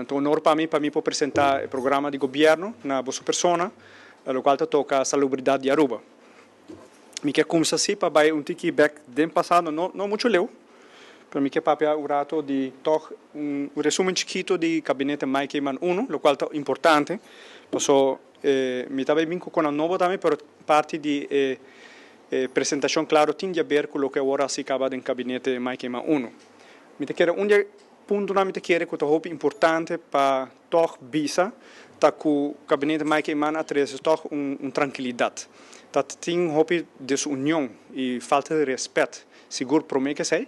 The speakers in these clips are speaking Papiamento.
Ta un honor pa mi pa mi por presenta e programa di gobierno na boso persona, locual ta toca salubridad di Aruba. Mi ke cuminsa si pa bay un tiki bek den pasado, no no mucho leu, pero mi ke papia un rato di tog un resumen chikito di Gabinete Mike Eman uno, locual ta importante, paso mi ta bay bin cu conan nobo tambe, pero parti di e presentacion claro tin di haber cu loke awor a haci caba den Gabinete Mike Eman uno. Mi ta kere un di e puntonan mi ta kere ku ta hopi importante pa tòg bisa ta ku Gabinete Mike Eman a trese tòg un trankilidat. Ta tin hopi desunion i falta di rèspèt sigur promé ku esei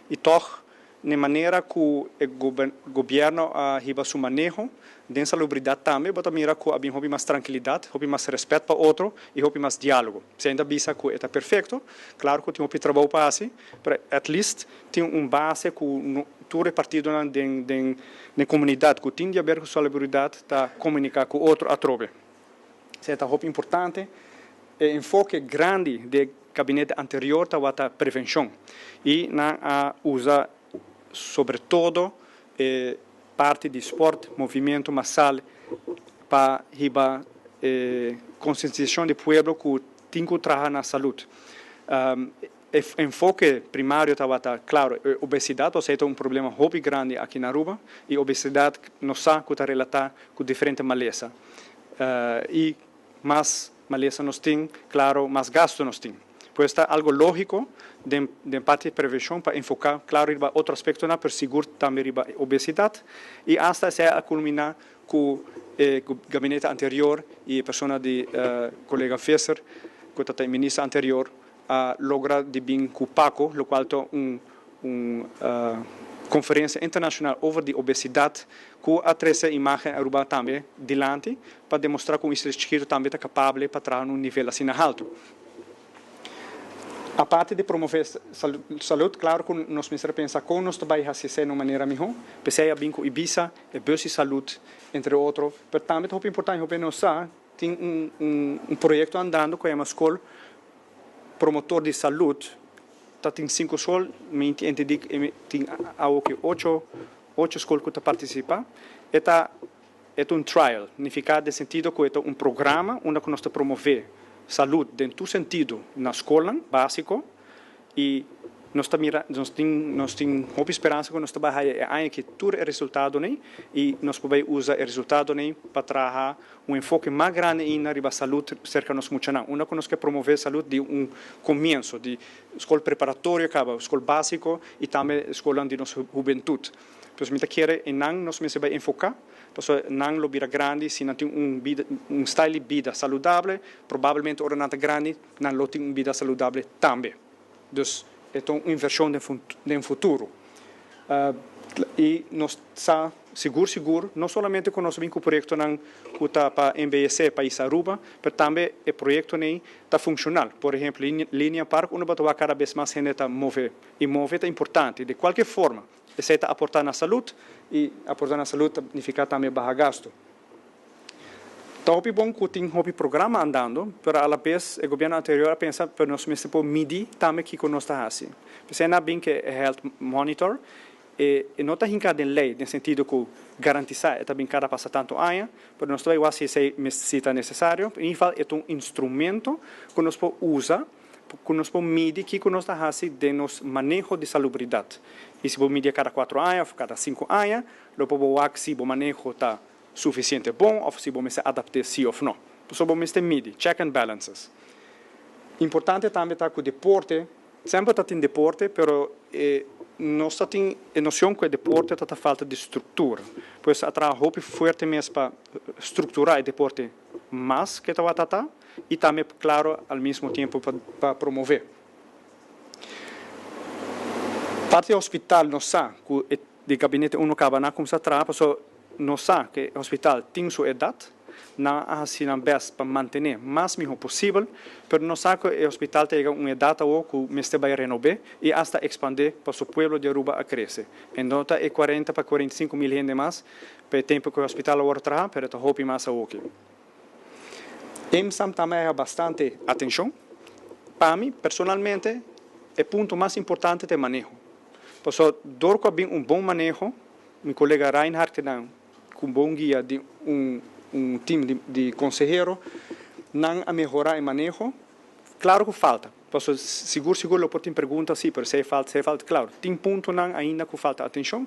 i tòg n'e manera ku e gobièrnu a hiba su maneho den salubridat tambe bo ta mira ku a bin hopi mas trankilidat, hopi mas rèspèt pa otro i hopi mas diálogo. Esei ta bisa ku e ta perfekto, klaro ku tin hopi trabou pa hasi, pero at least tin un base ku tur e partidonan den den den komunidat ku tin di haber ku salubridad ta komuniká ku otro atrobe. Esei ta hopi importante. E enfoke grandi di e gabinete anterior tabata prevenshon i nan a usa sobre todo e parti di sport, movimiento masal pa hiba e konsientisashon di pueblo ku tin ku traha na salud. E enfoke primario tabata, claro, e obesidad, osea ta un problema hopi grandi aki na Aruba, y obesidad nos sa cu ta relata cu diferente malesa. Y mas malesa nos tin, claro, mas gasto nos tin. Pues ta algo logico den den parti di prevencion pa enfoca, claro, riba otro aspectonan, pero sigur tambe riba e obesidad. Y hasta esey a culmina cu e gabinete anterior y e persona di colega Visser, cu ta ta e minister anterior, a logra di bin cu Paco, locual ta un un conferencia internacional over di obesidad cu a trece imagen Aruba tambe dilanti pa demostra cu un isla chikito tambe ta capable pa traha na un nivel asina halto. Aparte di promove salud, claro cu nos mester pensa con nos ta bay haci esey na un manera miho. P'esey a bin cu Ibisa, e bus di salud, entre otro. Pero tambe ta hopi importante, hopi nos sa, tin un un proyecto andando cu a yama Scol Promotor di Salud. Ta tin sinku scol, mi entendí tin awoki ocho ocho scol cu ta participa. E ta e ta un trial, nifica den sentido cu e ta un programa unda cu nos ta promove salud den tur sentido na scolnan basico. I nos ta mira, nos tin, nos tin hopi speransa ku nos ta bai haya e aña aki tur e resultadonan i nos por bai usa e resultadonan pa traha un enfoke mas grandi ainda riba salud serka nos muchanan. Unda ku nos ke promove salud di un komienso, di skol preparatorio kaba, skol básiko i tambe skolnan di nos hubentut. Pues mi ta kere einan nos mester bai enfoká, pasobra nan lo bira grandi si nan tin un bida, un style di bida saludable, probablemente ora nan ta grandi, nan lo tin un bida saludable tambe. Dus e ta un inversion den futuro. Y nos sa sigur sigur no solamente cu nos a bin cu proyectonan cu ta pa embeyece pais Aruba, pero tambe e proyectonan ta funcional. Por ehemplo, Linea Park unda bo ta wak cada bes mas hende ta move. Y move ta importante. Di cualkier forma esey ta aporta na salud y aporta na salud ta nifica tambe baha gasto. Ta hopi bon cu tin hopi programa andando, pero a la bes e gobierno anterior a pensa pero nos mester por midi tambe kico nos ta haci. P'esey nan a bin cu e health monitor, e no ta hinca den ley den sentido cu garantisa e ta bin cada pasa tanto aña, pero nos ta bay wak si esey mester si ta necesario. En ieder geval e ta un instrumento cu nos por usa, cu nos por midi kico nos ta haci den nos maneho di salubridad. Y si bo midi cada cuatro aña of cada cinco aña, lo por bo wak si bo maneho ta sufisiente bon òf si bo mester adapt'é sí òf no. Pasobra bo mester midi, check and balances. Importante tambe ta ku deporte, semper ta tin deporte, pero e nos ta tin e nocion ku e deporte ta ta falta di struktura. Pues a traha hopi fuerte mes pa strukturá e deporte mas ke tabata ta i tambe klaro al mismo tiempo pa promové. Parti di hospital nos sa ku e di gabinete uno kaba nan a kumsa traha pasobra nos sa ku e hospital tin su edat, nan a hasi nan best pa mantené mas mihó posibel, pero nos sa ku e hospital ta yega un edat awor ku mester bai renob'é i asta ekspandé pasobra pueblo di Aruba a krese. E no ta e kuarenta pa 45 mil hende mas pa e tempu ku e hospital a wòrdu traha, pero ta hopi mas awoki. EMSAM tambe a haña bastante atenshon. Pa mi, personalmente, e punto mas importante ta e maneho. Pasobra dor ku a bin un bon maneho, mi kolega Reinhard ke nan ku bon guia di un un team di di konsehero, nan a mehorá e maneho. Klaro ku falta, pasobra sigur sigur lo por tin pregunta si, pero si e falta, si e falta, klaro, tin puntonan ainda ku falta atenshon,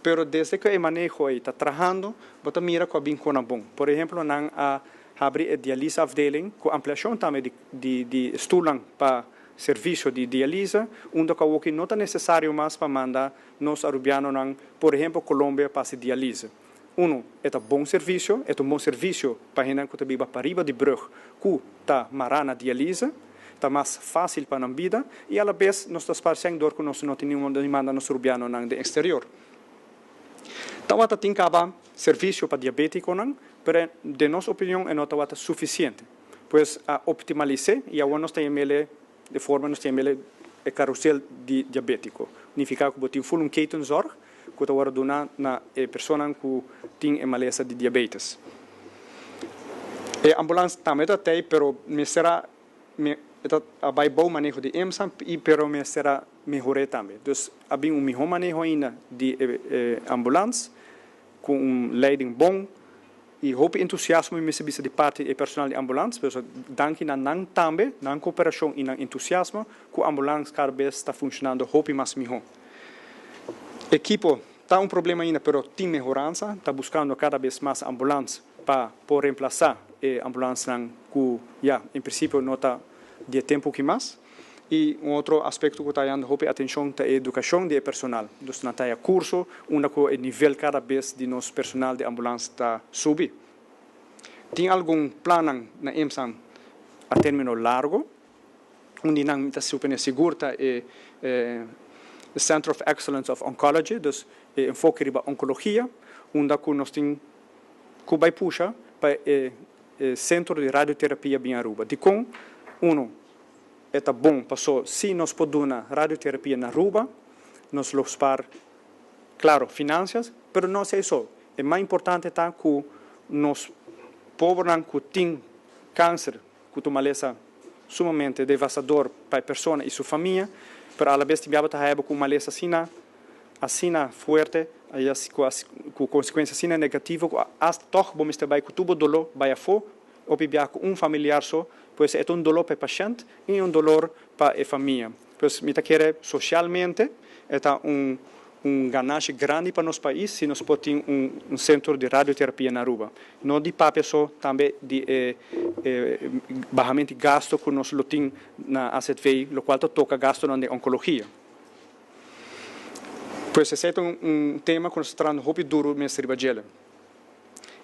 pero desde ku e maneho ei ta trahando, bo ta mira ku a bin kona bon. Por ehemplo, nan a habri e dialiseafdeling ku ampliashon tambe di di di stulnan pa servisio di dialise, unda ku awoki no ta nesesario mas pa manda nos Arubianonan, por ehemplo Colombia, pa hasi dialise. Uno, e ta bon servisio, e ta un bon servisio pa hendenan ku ta biba pariba di brug ku ta mará na dialise, ta mas fásil pa nan bida i alabes nos ta spar sèn dor ku nos no tin niun di manda nos Rubianonan den eksterior. Tawata tin kaba servisio pa diabétikonan, pero den nos opinion e no tawata sufisiente. Pues a optimalis'é i awor nos ta yam'el de forma nos ta yam'el e karusel di diabétiko. Nifiká ku bo tin ful un ketenzorg ku ta wòrdu duná na e personanan ku tin e malesa di diabetes. E ambulans tambe ta tei pero mester a e ta a bai bou maneho di EMSA i pero mester a mehor'é tambe. Dus a bin un mihó maneho ainda di e ambulans ku un leiding bon i hopi entusiasmo mi mester bisa di parti di e personal di ambulans. Pero danki na nan tambe, nan koperashon i nan entusiasmo ku ambulans kada bes ta funshonando hopi mas mihó. Ekipo ta un problema ainda pero tin mehoransa, ta buskando kada bes mas ambulans pa por remplasá e ambulansnan ku ya en prinsipio no ta di e tempu aki mas. I un otro aspekto ku ta hayando hopi atenshon ta e edukashon di e personal. Dus nan ta haya kurso unda ku e nivel kada bes di nos personal di ambulans ta subi. Tin algun plannan na EMSA a término largo. Un di nan mi ta supone sigur ta e Center of Excellence of Oncology, dus e enfoke riba onkologia, unda ku nos tin ku bai pusha pa e sentro di radioterapia bin Aruba. Dikon? Uno, e ta bon paso si nos por duna radioterapia na Aruba, nos lo spar, claro, financias, pero no esei so. E mas importante ta ku nos pobernan ku tin kanser, ku ta un malesa sumamente devastador pa e persona i su famia, pero alabes tin biaba ta haya bo ku un malesa asina, asina fuerte, ku konsekuensia asina negativo ku asta tòg bo mester bai ku tur bo doló bai afó, hopi biaha ku un familiar so, pues e ta un doló pa e pashènt i un dolor pa e famia. Pues mi ta kere socialmente e ta un un ganashi grandi pa nos pais si nos por tin un un centro di radioterapia na Aruba. No di papia so, tambe di e e bahamento di gasto cu nos lo tin na AZV, locual ta toca gastonan den oncologia. Pues esey ta un un tema cu nos ta trahando hopi duro mes riba djele.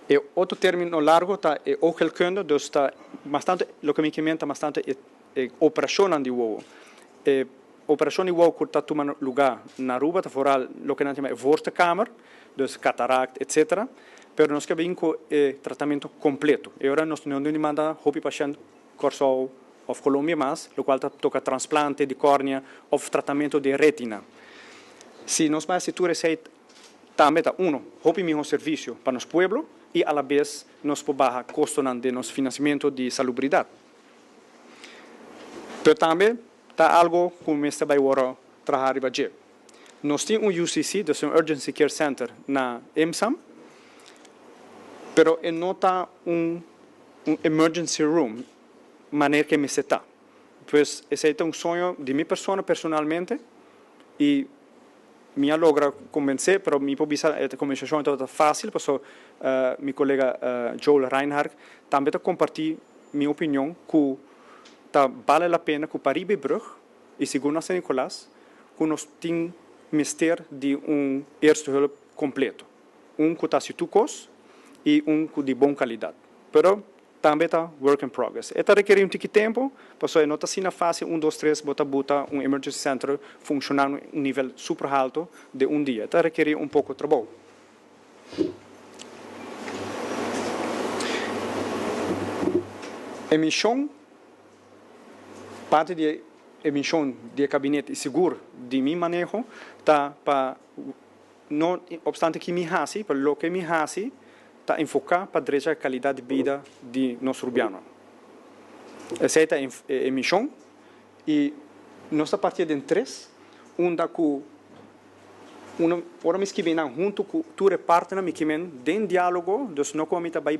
E otro termino largo ta e oogheelkunde, dus ta mas tanto loke mi kimen ta mas tanto e E operashonnan di wowo. E operashon di wowo ku ta tuma lugá na Aruba ta foral loke nan ta yama e voorste kamer, dus katarakt etsetera. Pero nos ke bin ku e tratamentu kompleto. E ora nos no debe manda hopi pashènt Kòrsou òf Kolombia mas, lokual ta toka transplante di kòrnea òf tratamentu di retina. Si nos bai hasi tur esei tambe ta uno, hopi mihó servisio pa nos pueblo i alabes nos por baha kostonan den nos finansiamentu di salubridat. Pero tambe ta algo cu mester bay worde traha riba dje. Nos tin un UCC, dus un Urgency Care Center, na EMSAM, pero e no ta un un emergency room manera cu e mester ta. Pues esey ta un soño di mi persona personalmente y Mi a logra convence, pero mi por bisa e conversacion tabata facil paso mi colega Joel Reinhard tambe ta comparti mi opinion cu ta bale la pena cu pariba e brug y segun na San Nicolas cu nos tin mester di un eerste hulp completo, un cu ta haci tur cos y un cu di bon calidad. Pero Tambe ta work in progress. E ta rekerí un tiki tempu, pasobra e no ta asina fásil un dos tres bo ta buta un emergency center funshoná na un nivel super haltu den un dia. E ta rekerí un poko trabou. E mishon, parti di e mishon di e kabinete i sigur di mi maneho ta pa No obstante ki mi hasi, pero loke mi hasi ta enfoká pa drecha e kalidat di bida di nos rubianonan. Esei ta e mishon i nos ta partia den tres, unda ku Un, ora mi skirbi nan hunto cu tur e partnernan, mi kimen den dialogo, dus no cu mi ta bay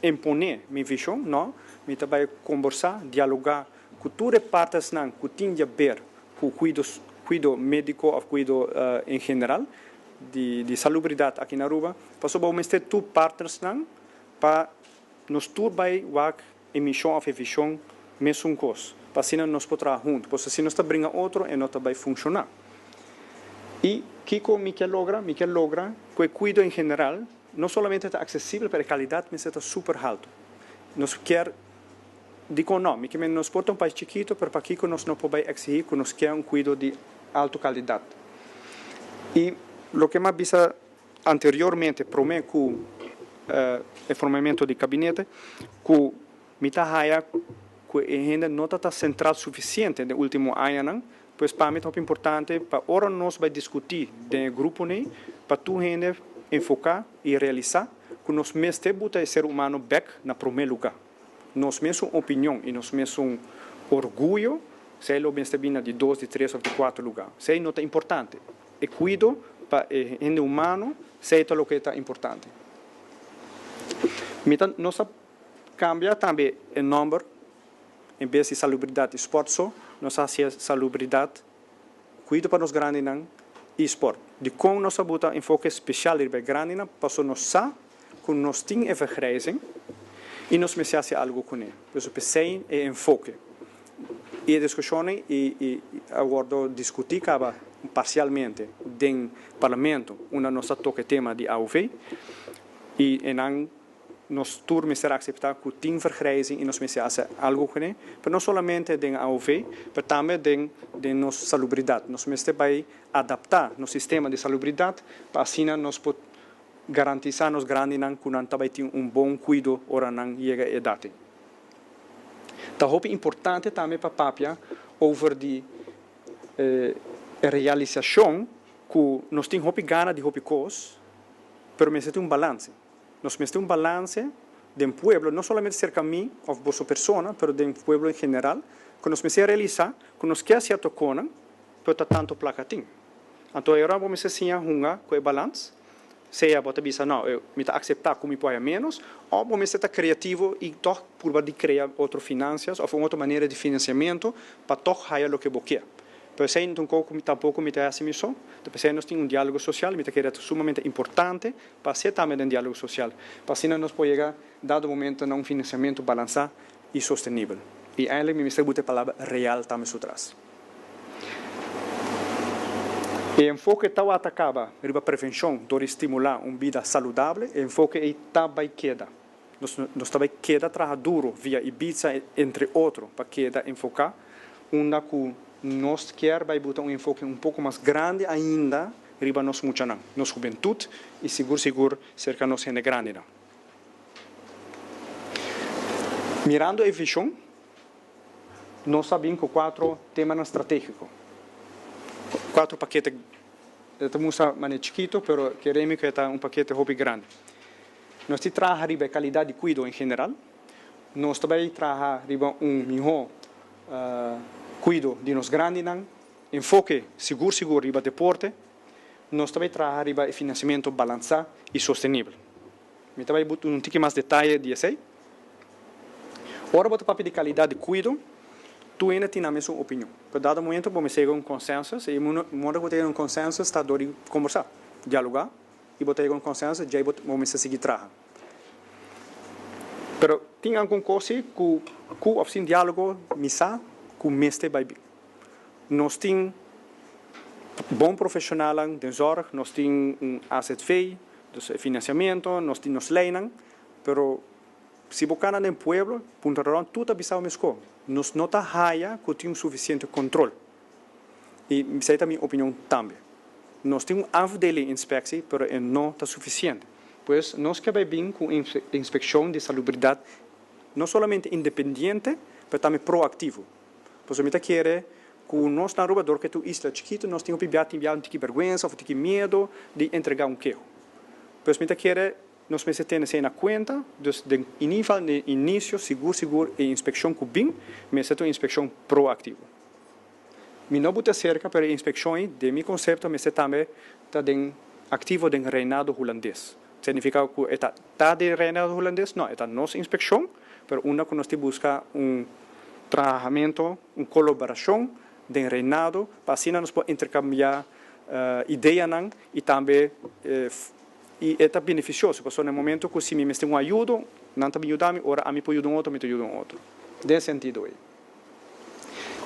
impone mi vision, no, mi ta bay combersa, dialoga cu tur e partnersnan cu tin di haber cu cuido, cuido medico of cuido en general di salubridad aki na Aruba, pasobra bo mester tur partnersnan pa nos tur bay wak e mision of e vision mesun cos, pa asina nos por traha hunto, pasobra si nos ta bringa otro e no ta bay funciona. Y kico mi kier logra? Mi kier logra cu e cuido en general no solamente ta accesibel, pero e calidad mester ta super halto. Nos kier, dicon no? Mi kier meen nos por ta un pais chikito, pero pakico nos no por bay exigi cu nos kier un cuido di alto calidad? Y loke mi a bisa anteriormente, prome cu e formamento di gabinete, cu mi ta haya cu e hende no ta ta central suficiente den ultimo añanan, pues pa mi ta hopi importante pa ora nos bay discuti den e gruponan pa tur hende enfoca y realisa cu nos mester buta e ser humano bek na prome luga. Nos mesun opinion y nos mesun orguyo, esey lo mester bin na di dos, di tres of di cuatro luga. Esey no ta importante. E cuido pa e hende humano, esey ta loke ta importante. Mi ta, nos a cambia tambe e nomber, en bes di Salubridad y Sport so, nos a hacié Salubridad, Cuido pa nos grandinan y Sport. Dicon nos a buta enfoke special riba e grandinan? Pasobra nos sa cu nos tin e vergrijzing y nos mester haci algo cune. Por pesey e enfoke y e discusionnan y a wordo discuti caba parcialmente den Parlamento unda nos a toca e tema di AOV y enan nos tur mester acepta cu tin vergrijzing y nos mester haci algo cune, pero no solamente den AOV, pero tambe den den nos salubridad. Nos mester bay adapta nos sistema di salubridad pa asina nos por garantisa nos grandinan cu nan ta bay tin un bon cuido ora nan yega e edad ey. Ta hopi importante tambe pa papia over di e realisacion cu nos tin hopi gana di hopi cos, pero mester tin un balance. Nos mester un balance den pueblo, no solamente cerca mi of boso persona, pero den pueblo en general, cu nos mester realisa cu nos kier cierto conan, pero ta tanto placa tin. Anto e ora bo mester siña hunga cu e balans, sea bo ta bisa no, mi ta acepta cu mi por haya menos, of bo mester ta creativo y toch purba di crea otro financias of un otro manera di financiamento pa toch haya loke bo kier. Pero esey no ta un cosa cu tampoco mi ta haci mi so, ta p'esey nos tin un dialogo social, mi ta kere ta sumamente importante pa hacié tambe den dialogo social, pa asina nos por yega dado momento na un financiamento balansa y sostenibel. Y eindelijk mi mester buta e palabra real tambe su tras. E enfoke tawata kaba riba prevenshon dor di stimulá un bida saludable, e enfoke ei ta bai keda. Nos nos ta bai keda traha duro via Ibiza entre otro pa keda enfoká unda ku nos kier bai buta un enfoke un poko mas grandi ainda riba nos muchanan, nos hubentut i sigur sigur serka nos hende grandinan. Mirando e vishon. Nos a bin ku kuatro temanan stratégiko, kuatro pakete. E ta mustra manera chikito, pero kere mi ku e ta un pakete hopi grandi. Nos tin traha riba e kalidat di kuido en general. Nos ta bai traha riba un mihó kuido di nos grandinan, enfoke sigur sigur riba deporte. Nos ta bai traha riba e finansiamentu balansá i sostenibel. Mi ta bai but un tiki mas detaye di esei. Ora bo ta papia di kalidat di kuido, tur hende tin nan mesun opinion. Pero dado momento bo mester yega un konsensus i e modo ku bo ta yega un konsensus ta dor di kombersá, dialogá i bo ta yega un konsensus djei bo bo mester sigui traha. Pero tin algun kos si ku ku òf sin dialogo mi sa ku mester bai bin. Nos tin bon profeshonalnan den zòrg, nos tin un AZV, dus e financiamento, nos tin nos leynan, pero si bo cana den pueblo, punta rond, tur ta bisa mesco. Nos no ta haya cu tin un suficiente control. Y esey ta mi opinion tambe. Nos tin un afdeling inspectie, pero e no ta suficiente. Pues nos ke bay bin cu un inspeccion di salubridad no solamente independiente, pero tambe proactivo. Pasobra mi ta kere ku nos na Aruba dor ku e ta un isla chikitu nos tin hopi bia tin bia un tiki bèrgwensa òf un tiki miedu di entregá un keho. Pues mi ta kere nos mester tene esei na kuenta, dus den inival den inisio sigur sigur e inspekshon ku bin mester ta un inspekshon proaktivo. Mi no buta serka pero e inspekshon ei den mi konsepto mester tambe ta den aktivo den Reinado Hulandes. Significa ku e ta ta den Reinado Hulandes? No, e ta nos inspekshon, pero unda ku nos tin buska un trahamentu, un kolaborashon den Reinado pa asina nos por interkambiá ideanan i tambe i e ta benefisioso pasobra na e momento ku si mi mester un ayudo nan ta bin yuda mi, ora ami por yuda un otro mi ta yuda un otro. Den e sentido ei.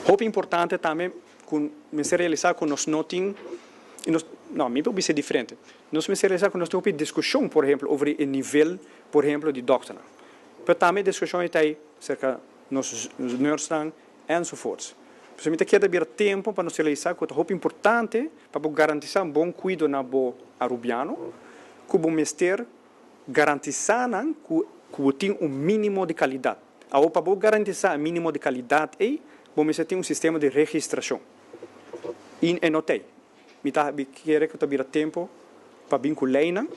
Hopi importante tambe ku mester realisá ku nos no tin i nos no mi por bisa diferente. Nos mester realisá ku nos tin hopi diskushon por ehemplo over e nivel por ehemplo di dòkternan. Pero tambe e diskushon ei ta ei serka nos nùrsnan enzovoorts. Pasobra mi ta keda bira tempu pa nos realisá ku ta hopi importante pa bo garantisá un bon kuido na bo arubiano ku bo mester garantisá nan ku ku bo tin un mínimo di kalidat. Awor pa bo garantisá e mínimo di kalidat ei, bo mester tin un sistema di registrashon. I e no t'ei. Mi ta kere ku ta bira tempu pa bin ku leinan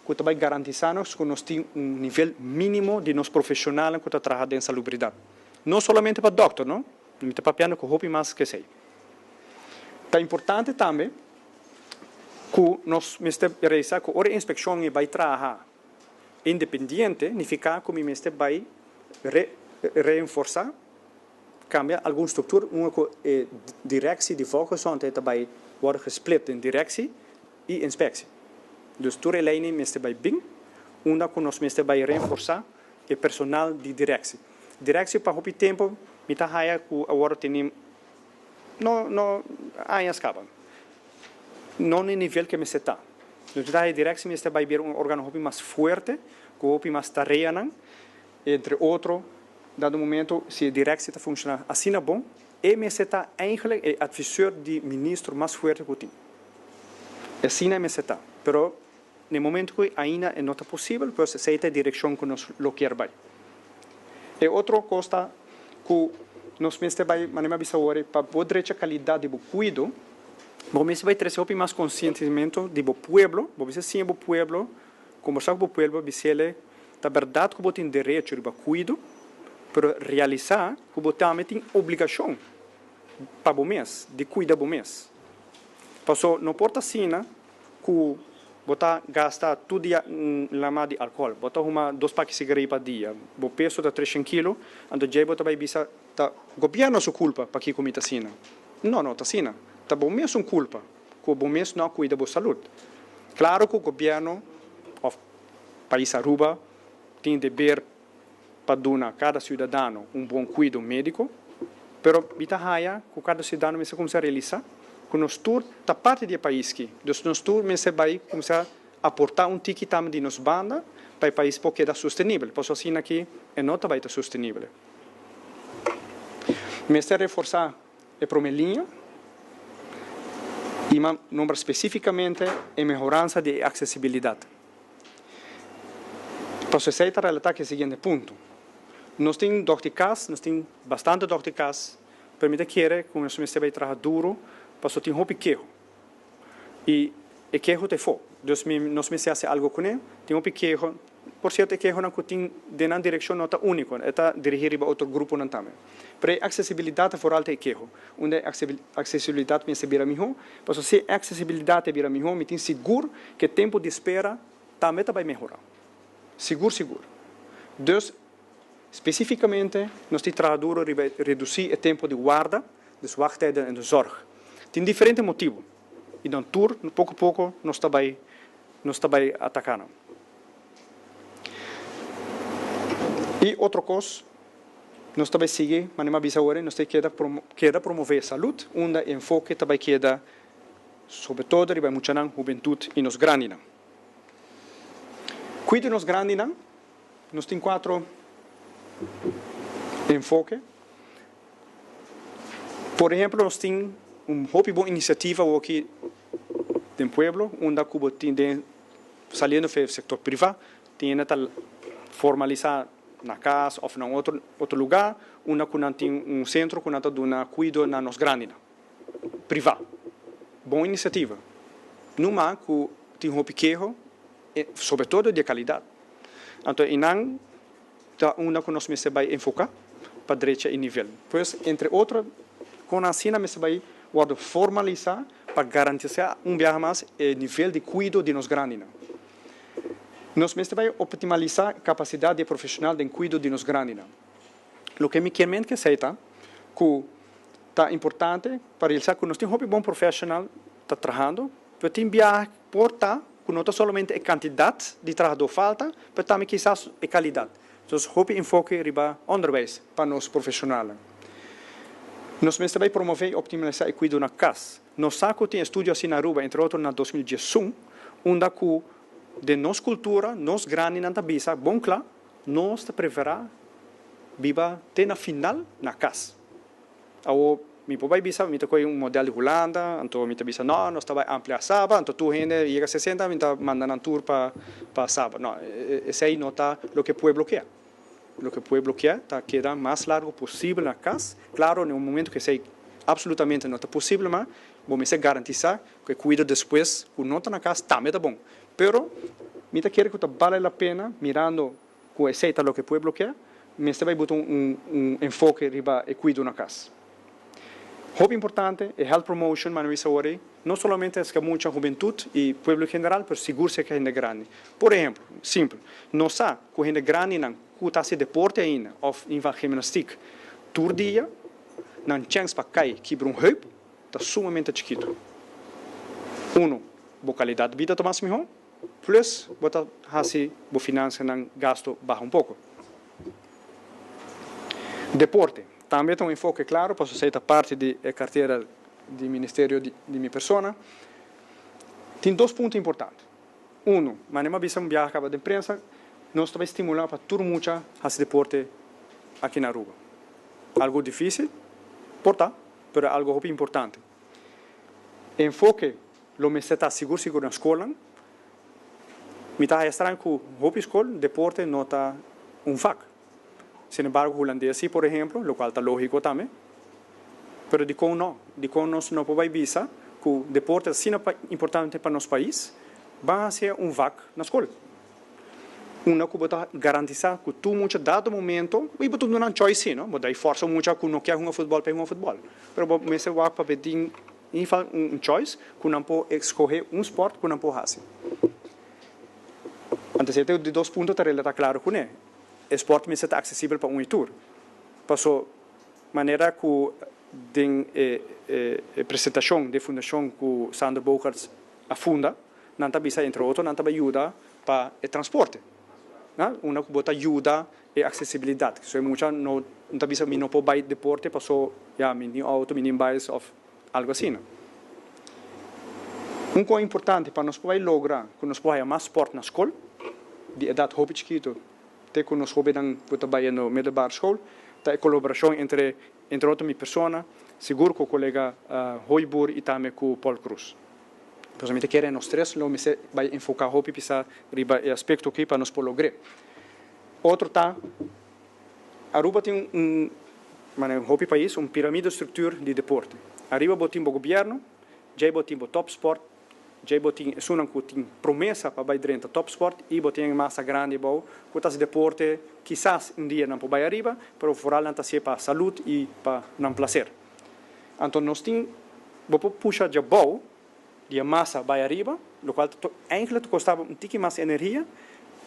ku ta bai garantisá nos ku nos tin un nivel mínimo di nos profeshonalnan ku ta traha den salubridat. No solamente pa dòkter, no. Mi ta papiando ku hopi mas ku esei. Ta importante tambe ku nos mester realisá ku ora e inspekshon ei bai traha independiente, nifiká ku mi mester bai reenforsá, kambia algun struktura, unda ku e direksie di Volksgezondheid ta bai wòrdu gesplit den direksie i inspeksie. Dus tur e leinan mester bai bin, unda ku nos mester bai reenforsá e personal di direksie. Direksie pa hopi tempu mi ta haya ku a wòrdu teni no no añas kaba. No na e nivel ke mester ta. Dus mi ta haya direksie mester bai bira un organo hopi mas fuerte, ku hopi mas tareanan, entre otro, dado momento si e direksie ta funshoná asina bon, e mester ta eigenlijk e adviseur di ministro mas fuerte ku tin. Asina e mester ta. Pero Na e momento cu ainda e no ta posibel, pues esey ta e direccion cu nos lo kier bay. E otro cos ta cu nos mester bay, manera mi a bisa awor, pa bo drecha calidad di bo cuido, bo mester bay trece hopi mas conscientimento di bo pueblo, bo mester siña bo pueblo, combersa cu bo pueblo, bisele ta berdad cu bo tin derecho riba cuido, pero realisa cu bo tambe tin obligacion pa bo mes, di cuida bo mes. Paso no por ta asina ku bo ta gasta tur dia un lama di alkohòl, bo ta huma dos paki sigaria pa dia, bo peso ta treshen kilo, anto djei bo ta bai bisa ta gobièrnu su kulpa pakiko mi ta asina. No, no ta asina. Ta bo mesun kulpa ku bo mes no a kuida bo salud. Klaro ku gobièrnu òf pais Aruba tin deber pa duna kada siudadano un bon kuido médiko, pero mi ta haya ku kada siudadano mester kuminsá realisá ku nos tur ta parti di e pais ki, dus nos tur mester bai kuminsá aportá un tiki tambe di nos banda pa e pais por keda sostenibel, pasobra asina ki e no ta bai ta sostenibel. Mester reforsá e promé liña i nombra spesífikamente e mehoransa di e aksesibilidat. Pasobra esei ta relatá ku e siguiente punto. Nos tin dòkter di kas, nos tin bastante dòkter di kas, pero mi ta kere ku nos mester bai traha duru pasobra tin hopi keho. I e keho ta efó. Dus mi nos mester hasi algu kuné. Tin hopi keho. Por sierto e kehonan ku tin den nan direkshon no ta úniko, e ta dirigí riba otro gruponan tambe. Pero e aksesibilidat ta foral ta e keho. Unda e aksesibilidat mester bira mihó, pasobra si e aksesibilidat a bira mihó mi tin sigur ku e tempu di spera tambe ta bai mehorá. Sigur sigur. Dus, spesífikamente nos tin traha duro riba e redusí e tempu di warda, dus wachttijden in de zorg. Tin diferente motibu i nan tur poko poko nos ta bai nos ta bai ataká nan. I otro kos, nos ta bai sigui, manera mi a bisa awor, nos ta keda keda promové salud, unda e enfoke ta bai keda sobretodo riba e muchanan, hubentut i nos grandinan. Cuida nos grandinan, nos tin cuatro enfoke. Por ehemplo, nos tin un hopi bon iniciativa awoki den pueblo, unda cu bo tin den saliendo for e sector priva, tin hende ta formalisa na cas of na un otro otro lugar, unda cu nan tin un centro cu nan ta duna cuido na nos grandinan. Privá. Bon inisiativa. Numa ku tin hopi keho, sobre todo di e kalidat. Anto einan ta unda ku nos mester bai enfoká pa drecha e nivel. Pues, entre otro, kon asina mester bai wòrdu formalisá pa garantisa un biaha mas e nivel di cuido di nos grandinan. Nos mester bay optimalisa capacidad di e profesional den cuido di nos grandinan. Loke mi kier ment kesey ta cu ta importante pa realisa cu nos tin hopi bon profesional ta trahando, pero tin biaha por ta cu no ta solamente e cantidad di trahador falta, pero tambe kisas e calidad. Entonces hopi enfoke riba onderwijs pa nos profesionalnan. Nos mester bay promove y optimalisa e cuido na cas. Nos sa cu tin estudio asina na Aruba, entre otro na 2011, unda cu den nos cultura nos grandinan ta bisa bon cla, nos ta prefera biba te na final na cas. Awor mi por bay bisa mi ta coge un model di Hulanda, anto mi ta bisa no, nos ta bay amplia Saba, anto tur hende yega 60 mi ta manda nan tur pa Saba. No, esey no ta loke pueblo kier. Loke pueblo kier ta keda mas largo posibel na cas. Claro, na un momento cu esey absolutamente no ta posibel mas, bo mester garantisa cu e cuido despues cu no ta na cas tambe ta bon. Pero mi ta kere cu ta bale la pena mirando cu esey ta loke pueblo kier, mester bay buta un enfoke riba e cuido na cas. Hopi importante e health promotion, mane bisa awor ey, no solamente esca mucha hubentud y pueblo en general, pero sigur cerca hende grandi. Por ehemplo, simpel, nos sa cu hende grandinan cu ta haci deporte ainda of inva gimnastiek tur dia, nan chens pa cay kibra un heup ta sumamente chikito. Uno, bo calidad di bida ta mas miho, plus bo ta haci bo finansanan gasto baha un poco. Deporte tambe ta un enfoke claro pasobra esey ta parti di e cartera di ministerio di mi persona. Tin dos punto importante. Uno, manera mi a bisa un biaha caba den prensa, nos ta bay stimula pa tur mucha haci deporte aki na Aruba. Algo dificil? Por ta, pero algo hopi importante. E enfoke lo mester ta sigur sigur na scolnan. Mi ta haya straño cu hopi scol deporte no ta un vak. Sin embargo Hulandes si por ehemplo, locual ta logico tambe. Pero dicon no? Dicon nos no por bay bisa cu deporte ta asina importante pa nos pais, ban hacia un vak na scol? Unda cu bo ta garantisa cu tur mucha dado momento, y bo ta duna nan choice si, no? Bo ta forsa un mucha cu no kier hunga futbol pa e hunga futbol. Pero bo mester wak pa bo tin un choice cu nan por escoge un sport cu nan por haci. Antes e di dos punto ta relata claro cune. E sport mester ta accesibel pa un y tur. Paso manera cu den e presentacion di e fundacion cu Sander Bogaerts a funda, nan ta bisa entre otro nan ta bay yuda pa e transporte. Unda cu bo ta yuda e accesibilidad. So e mucha no ta bisa mi no por bay deporte paso ya mi tin auto, mi tin bais of algo asina. Un cosa importante pa nos por bay logra cu nos por haya mas sport na scol di edad hopi chikito te cu nos hobennan cu ta bayendo middelbare school ta e colaboracion entre entre otro mi persona, sigur cu colega Hooyboer y tambe cu Paul Croes. Pasobra mi ta kere nos tres lo mester bay enfoca hopi pisa riba e aspecto aki pa nos por logr'e. Otro ta, Aruba tin un, manera hopi pais, un piramide structuur di deporte. Ariba bo tin bo gobierno, djey bo tin bo topsport, djey bo tin esunnan cu tin promesa pa bay drenta topsport y bo tin e masa grandi abou cu ta haci deporte, kisas un dia nan por bay ariba, pero vooral nan ta haci'e pa salud y pa nan placer. Anto nos tin, bo por pusha djabou di e masa bai ariba, locual ta eigenlijk ta costa bo un tiki mas energia,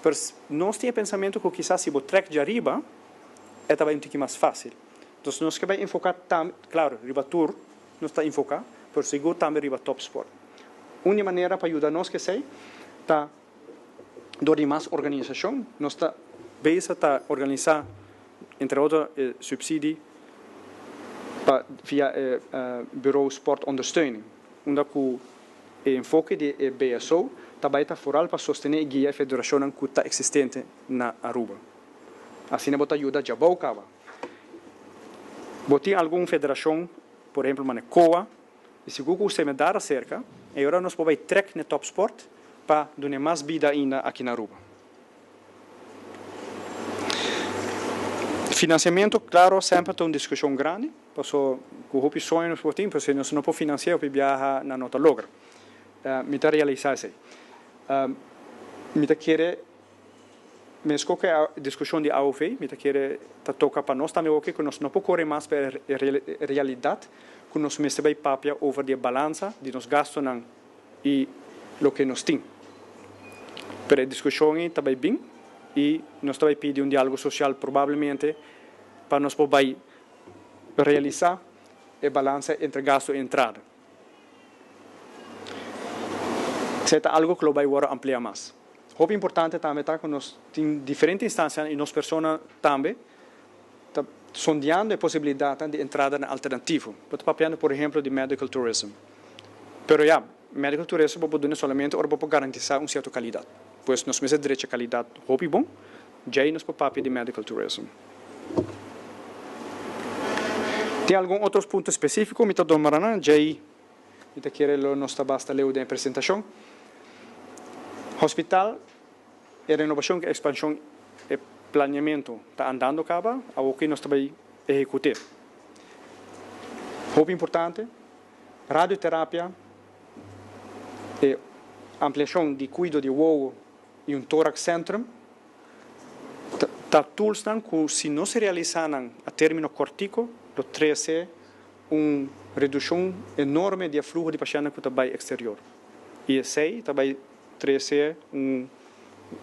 pero nos tin e pensamiento cu kisas si bo trek djariba e ta bai un tiki mas facil. Entonces nos ke bai enfoca tambe, claro riba tur nos ta enfoca, pero sigur tambe riba topsport. Un di manera pa yuda nos kesey ta dor di mas organisacion. Nos ta bezig ta organisa entre otro e subsidie pa via e Bureau Sport Ondersteuning, unda cu e enfoke di e BSO ta bay ta foral pa sostene y guia e federacionnan cu ta existente na Aruba. Asina bo ta yuda djabou caba. Bo tin algun federacion, por ehemplo mane COA, y sigur cu usted me dar acerca, e ora nos por bay trek n'e topsport pa dun'e mas bida ainda aki na Aruba. Financiamento, claro, semper ta un discusion grandi, paso cu hopi soño nos por tin, pero si nos no por financia hopi biaha nan no ta logra. Mi ta realisa esey. Mi ta kere, mesco cu e discusion di AOV, mi ta kere ta toca pa nos tambe oke cu nos no por core mas pa e realidad cu. ku nos mester bai papia over di e balansa di nos gastunan i loke nos tin. Pero e diskushon ei ta bai bin i nos ta bai pidi un diálogo sosial probablemente pa nos por bai realisá e balansa entre gastu i entrada. Esei ta algo ku lo bai wòrdu ampliá mas. Hopi importante tambe ta ku nos tin diferente instansianan i nos persona tambe ta sondeando e posibilidatnan di entradanan alternativo. Bo ta papiando por ehemplo di medical tourism. Pero ya, medical tourism bo por duna solamente ora bo por garantisá un sierto kalidat. Pues nos mester drecha kalidat hopi bon, djei nos por papia di medical tourism. Tin algun otro punto spesífiko mi ta domara nan, djei mi ta kere lo nos ta basta leu den e presentashon. Hospital. E renobashon ku e ekspanshon e planeamentu ta andando kaba, awoki nos ta bai ehekut'é. Hopi importante, radioterapia, e ampliashon di kuido di wowo i un thoraxcentrum ta toolsnan ku si nos realisá nan a término kòrtiku lo trese un redushon enorme di e fluho di pashèntnan ku ta bai eksterior. I esei ta bai trese un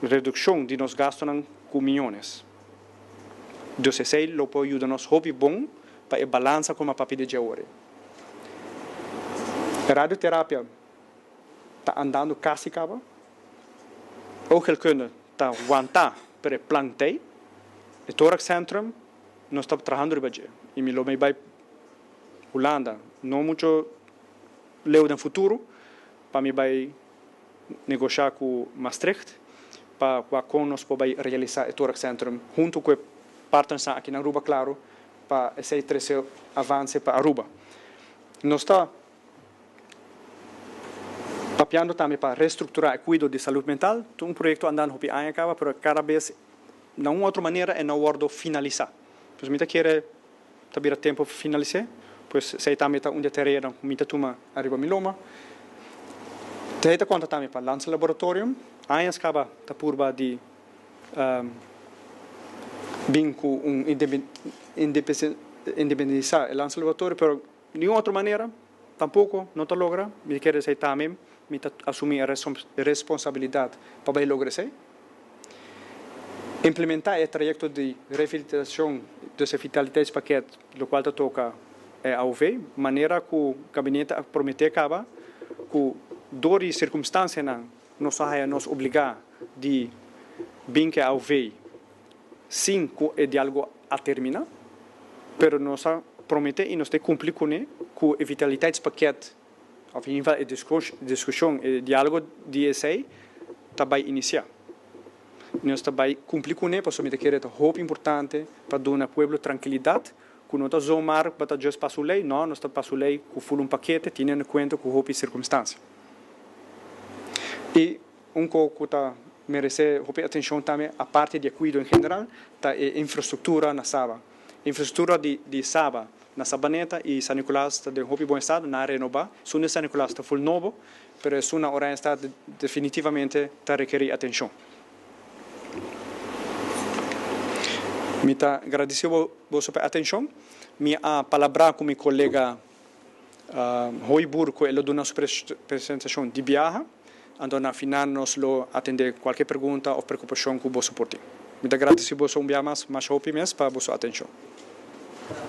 redukshon di nos gastunan ku miyones. Dus esei lo por yuda nos hopi bon pa e balansa ku mi a papia di dje ora. E radioterapia ta andando kasi kaba. Oogheelkunde ta wanta pero e plan t'ei. E thoraxcentrum nos ta trahando riba dje i mi lo mei bai Hulanda no mucho leu den futuro pa mi bai negoshá ku Maastricht pa wak kon nos por bai realisá e thoraxcentrum huntu ku e partnersnan aki na Aruba klaro pa esei trese avanse pa Aruba. Nos ta papiando tambe pa restrukturá e kuido di salud mental. Ta un proyekto andando hopi aña kaba pero kada bes na un otro manera e no wordo finalisá. Pues mi ta kere ta bira tempo pa finalis'é, pues esei tambe ta un di e tareanan ku mi ta tuma ariba mi loma. Esei ta konta tambe pa Landslaboratorium. Añas kaba ta purba di bin ku un independisá e Landslaboratorio, pero di un otro manera tampoko no ta logra. Mi ta kere esei tambe mi ta asumí e responsabilidat pa bai logra esei. Implementá e trayekto di revitalisashon dus e vitaliteitspakket lokual ta toka e AOV, manera ku gabinete a prometé kaba ku dor di sirkumstansianan nos a haya nos obligá di bin ku e AOV sin ku e diálogo a terminá, pero nos a prometé i nos ta kumpli kuné ku e vitaliteitspakket Of in ieder geval e diskushon, e diálogo di esei ta bai inisiá. Nos ta bai kumpli kuné pasobra mi ta kere ta hopi importante pa duna pueblo trankilidat ku no ta zomaar pa ta just pasa un lei, no, nos ta pasa un lei ku ful un pakete teniendo kuenta ku hopi sirkumstansia. I un ko ku ta meresé hopi atenshon tambe aparte di e kuido en general ta e infrastruktura na Saba. Infrastruktura di Saba na Sabaneta y San Nicolas ta den hopi bon estado, nan a renoba. Esun den San Nicolas ta full nobo, pero esun na Oranjestad definitivamente ta rekeri atencion. Mi ta gradici boso pa e atencion. Mi a palabra cu mi colega Hooyboer cu e lo duna su presentacion di biaha, anto na final nos lo atende cualkier pregunta of preocupacion cu boso por tin. Mi ta gradici boso un biaha mas, masha hopi mes pa boso atencion.